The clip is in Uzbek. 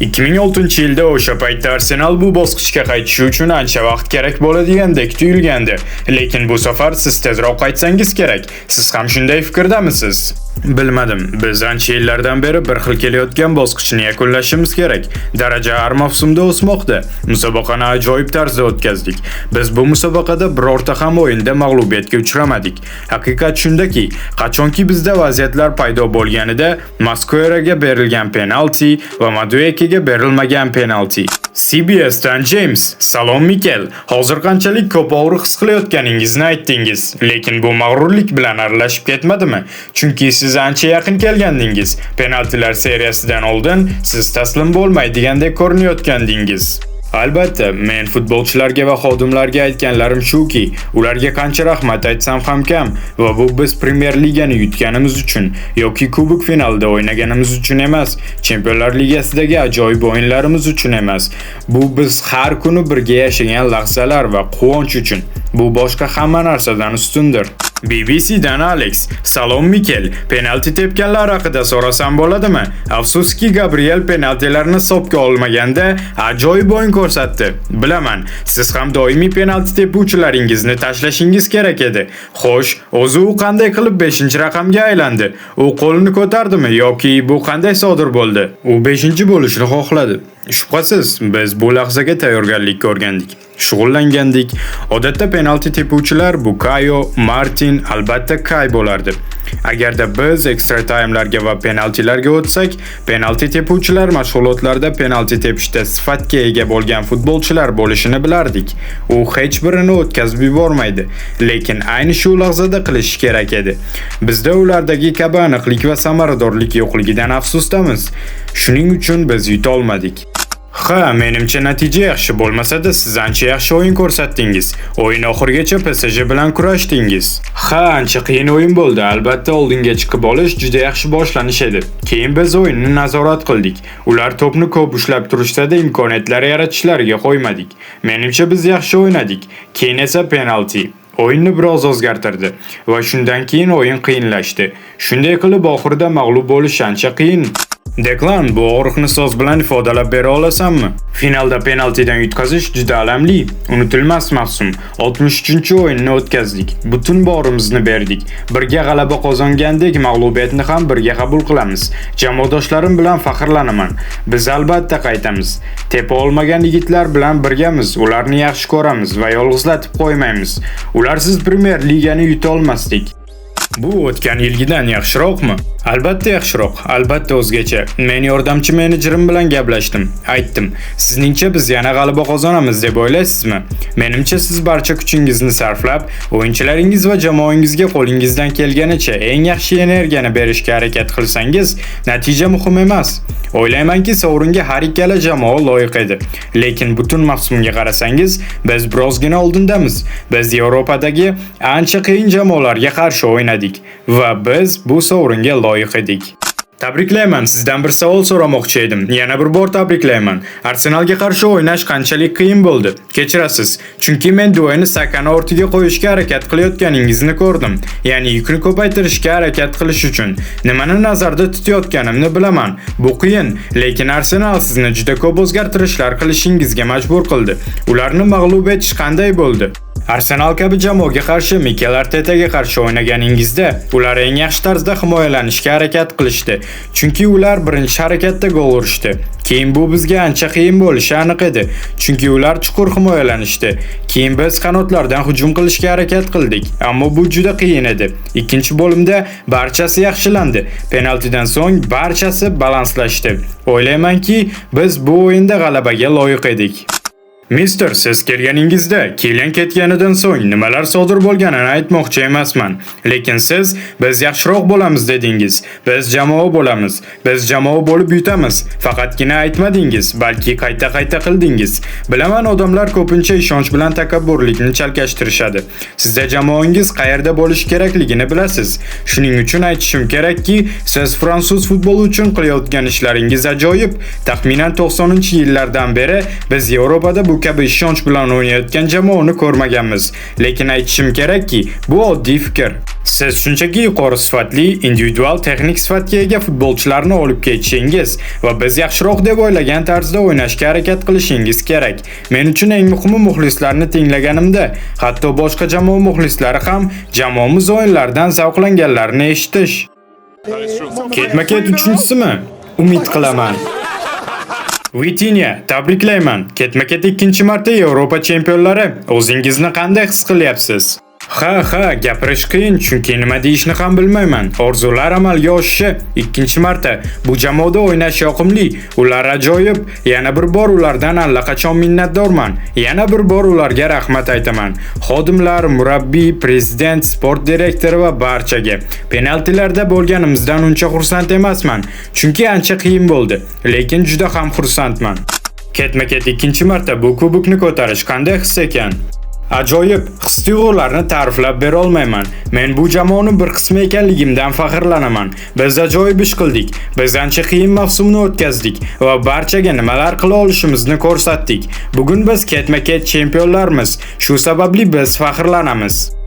2006-yilda o'sha paytda Arsenal bu bosqichga qaytishi uchun ancha vaqt kerak bo'ladigandek tuyulgandi. Lekin bu safar siz tezroq qaytsangiz kerak. Siz ham shunday fikrdamisiz? Bilmadim. Biz ancha yillardan beri bir xil kelayotgan bosqichni yakunlashimiz kerak. Daraja har mavsumda o'smoqda. Musobaqani ajoyib tarzda o'tkazdik. Biz bu musobaqada birorta ham o'yinda mag'lubiyatga uchramadik. Haqiqat shundaki, qachonki bizda vaziyatlar paydo bo'lganida Mosqueraga berilgan penalti va Maduekega berilmagan penalti. CBS'dan James, salom Mikel. Hozir qanchalik ko'p og'riq his qilayotganingizni aytdingiz, lekin bu mag'rurlik bilan aralashib ketmadimi? Chunki siz ancha yaqin kelgandingiz. Penaltilar seriyasidan oldin siz taslim bo'lmaydigandek ko'rinayotgandingiz. Albatta, men futbolchilarga va xodimlarga aytganlarim shuki, ularga qancha rahmat aytsam ham kam va bu biz Premyer Ligani yutganimiz uchun yoki kubok finalida o'ynaganimiz uchun emas, Chempionlar Ligasidagi ajoyib o'yinlarimiz uchun emas. Bu biz har kuni birga yashagan lahzalar va quvonch uchun. Bu boshqa hamma narsadan ustundir. BBCdan Alex, salom Mikel, penalti tepganlar haqida so'rasam bo'ladimi? Afsuski, Gabriel penaltilarni hisobga olmaganda ajoyib o'yin ko'rsatdi. Bilaman, siz ham doimiy penalti tepuvchilaringizni tashlashingiz kerak edi. Xo'sh, o'zi u qanday qilib 5-raqamga aylandi? U qo'lini ko'tardimi yoki bu qanday sodir bo'ldi? U 5 bo'lishni xohladi. Shubhasiz, biz bu lahzaga tayyorgarlik ko'rgandik. Shug'ullangandik. Odatda penalti tepuvchilar Bukayo, Martin, albatta Kay bo'lardi. Agarda biz ekstra taymlarga va penaltilarga o'tsak, penalti tepuvchilar mashg'ulotlarda penalti tepishda sifatga ega bo'lgan futbolchilar bo'lishini bilardik. U hech birini o'tkazib yubormaydi, lekin ayni shu lahzada qilishi kerak edi. Bizda ulardagi kabi aniqlik va samaradorlik yo'qligidan afsusdamiz. Shuning uchun biz yuta olmadik. Ha, menimcha natija yaxshi bo'lmasa-da siz ancha yaxshi o'yin ko'rsatdingiz. O'yin oxirigacha PSG bilan kurashdingiz. Ha, ancha qiyin o'yin bo'ldi. Albatta oldinga chiqib olish juda yaxshi boshlanish edi. Keyin biz o'yinni nazorat qildik. Ular to'pni ko'p ushlab turishsa-da imkoniyatlar yaratishlariga qo'ymadik. Menimcha biz yaxshi o'ynadik. Keyin esa penalti. O'yinni biroz o'zgartirdi va shundan keyin o'yin qiyinlashdi. Shunday qilib oxirida mag'lub bo'lish ancha qiyin. Deklan, bu og'riqni so'z bilan ifodalab bera olasanmi? Finalda penaltidan yutqazish juda alamli, unutilmas mavsum. 63-o'yinni o'tkazdik. Butun borimizni berdik. Birga g'alaba qozongandek mag'lubiyatni ham birga qabul qilamiz. Jamoadoshlarim bilan faxrlanaman. Biz albatta qaytamiz. Tepa olmagan yigitlar bilan birgamiz. Ularni yaxshi ko'ramiz va yolg'izlatib qo'ymaymiz. Ularsiz Premyer Ligani yuta olmasdik. Bu o'tgan yilgidan yaxshiroqmi? Albatta yaxshiroq, albatta o'zgacha. Men yordamchi menejerim bilan gaplashdim. Aytdim, sizningcha biz yana g'alaba qozonamiz deb o'ylaysizmi? Menimcha siz barcha kuchingizni sarflab, o'yinchilaringiz va jamoangizga qo'lingizdan kelganicha eng yaxshi energiyani berishga harakat qilsangiz, natija muhim emas. O'ylaymanki, sovringa har ikkala jamoa loyiq edi. Lekin butun mavsumga qarasangiz, biz birozgina oldindamiz. Biz Yevropadagi ancha qiyin jamoalarga qarshi o'ynadik va biz bu sovringa loyiq edik. Tabriklayman, sizdan bir savol so'ramoqchi edim. Yana bir bor tabriklayman. Arsenalga qarshi o'ynash qanchalik qiyin bo'ldi? Kechirasiz, chunki men Dueni Sakani ortiga qo'yishga harakat qilayotganingizni ko'rdim. Ya'ni yukni ko'paytirishga harakat qilish uchun. Nimani nazarda tutayotganimni bilaman. Bu qiyin, lekin Arsenal sizni juda ko'p o'zgartirishlar qilishingizga majbur qildi. Ularni mag'lub etish qanday bo'ldi? Arsenal kabi jamoaga qarshi Mikel Artetaga qarshi o'ynaganingizda ular eng yaxshi tarzda himoyalanishga harakat qilishdi. Chunki ular birinchi harakatda gol urishdi. Keyin bu bizga ancha qiyin bo'lishi aniq edi. Chunki ular chuqur himoyalanishdi. Keyin biz qanotlardan hujum qilishga harakat qildik, ammo bu juda qiyin edi. Ikkinchi bo'limda barchasi yaxshilandi. Penaltidan so'ng barchasi balanslashdi. O'ylaymanki, biz bu o'yinda g'alabaga loyiq edik. Mister, siz kelganingizda, Kilian ketganidan so'ng nimalar sodir bo'lganini aytmoqchi emasman. Lekin siz biz yaxshiroq bo'lamiz dedingiz. Biz jamoa bo'lamiz. Biz jamoa bo'lib yutamiz. Faqatgina aytmadingiz, balki qayta-qayta qildingiz. Bilaman, odamlar ko'pincha ishonch bilan takabburlikni chalkashtirishadi. Sizda jamoangiz qayerda bo'lishi kerakligini bilasiz. Shuning uchun aytishim kerakki, siz fransuz futboli uchun qilayotgan ishlaringiz ajoyib. Taxminan 90-yillardan beri biz Yevropada bu kabi ishonch bilan o'ynayotgan jamoani ko'rmaganmiz. Lekin aytishim kerakki, bu oddiy fikr. Siz shunchaki yuqori sifatli, individual texnik sifatga ega futbolchilarni olib ketishingiz va biz yaxshiroq deb o'ylagan tarzda o'ynashga harakat qilishingiz kerak. Men uchun eng muhimi muxlislarni tinglaganimda, hatto boshqa jamoa muxlislari ham jamoamiz o'yinlaridan zavqlanganlarini eshitish. Ketma-ket uchinchisimi? Umid qilaman. Vitinha, tabriklayman. Ketma-ket ikkinchi marta Yevropa chempionlari. O'zingizni qanday his qilyapsiz? Ha, gapirish qiyin, chunki nima deyishni ham bilmayman. Orzular amalga oshishi ikkinchi marta. Bu jamoada o'ynash yoqimli. Ular ajoyib. Yana bir bor ulardan allaqachon minnatdorman. Yana bir bor ularga rahmat aytaman. Xodimlar, murabbiy, prezident, sport direktori va barchaga. Penaltilarda bo'lganimizdan uncha xursand emasman, chunki ancha qiyin bo'ldi, lekin juda ham xursandman. Ketma-ket ikkinchi marta bu kubokni ko'tarish qanday his ekan? Ajoyib, his-tuyg'ularni ta'riflab bera olmayman. Men bu jamoaning bir qismi ekanligimdan faxrlanaman. Biz ajoyib ish qildik. Biz ancha qiyin mavsumni o'tkazdik va barchaga nimalar qila olishimizni ko'rsatdik. Bugun biz ketma-ket chempionlarmiz. Shu sababli biz faxrlanamiz.